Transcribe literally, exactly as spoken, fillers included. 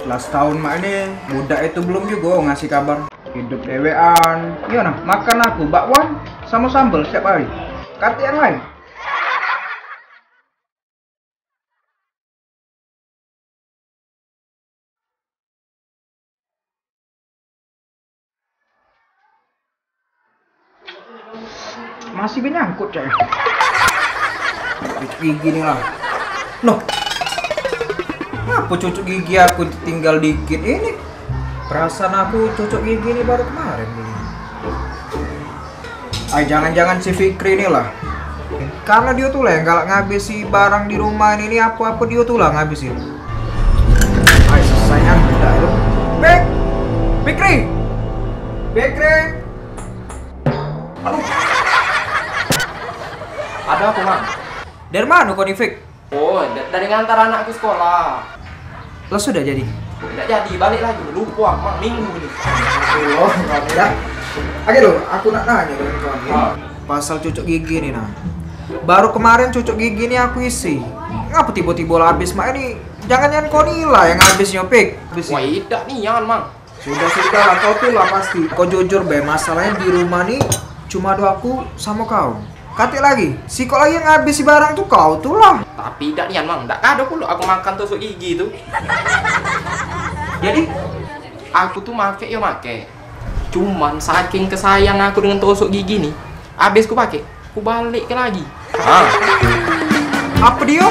Lah setahun mak ini, budak itu belum juga ngasih kabar. Hidup dewean. Iyo nah, makan aku bakwan sama sambel setiap hari. Kate yang lain. Masih be nyangkut, cak. Cucuk gigi ni lah. Noh. Ngapo cucuk gigi aku tinggal dikit ini? Perasaan aku cucuk gigi ni baru kemarin beli. Ay, jangan-jangan si Fikri ni lah. Karena dio tu lah yang galak ngabisi barang di rumah ini, ni apo-apo dio tu lah ngabisi. Ay, susah nian budak tu. Fik! Fikri! Fikri! Aduh. Ada apa, Mang? Dari mano kau ni, Fik? Oh, da- dari ngantar anak ke sekolah. Lah sudah jadi? Dak jadi, balik lagi. Lupa, Mang, minggu ni. Oh, dah. Oke lo, aku nak nanya dengan kau ni. Ah. Pasal cucuk gigi ni nah. Baru kemarin cucuk gigi ni aku isi. Ngapa tiba-tiba lah habis mak ini? Jangan-jangan kau ni lah yang habisnya, Fik. Habis. Wah, idak nian, Mang. Sudah, sudah lah, kau tu lah pasti. Kau jujur be, masalahnya di rumah ni cuma ada aku sama kau. Katik lagi, sikok lagi yang ngabisi barang tu kau tu lah. Tapi dak nian, Mang, dak kado pulo aku makan tusuk gigi tu. Jadi, aku tu make yo make. Cuman saking kesayang aku dengan tusuk gigi ni, habis ku pake, ku balik ke lagi. Ah. Apa dio?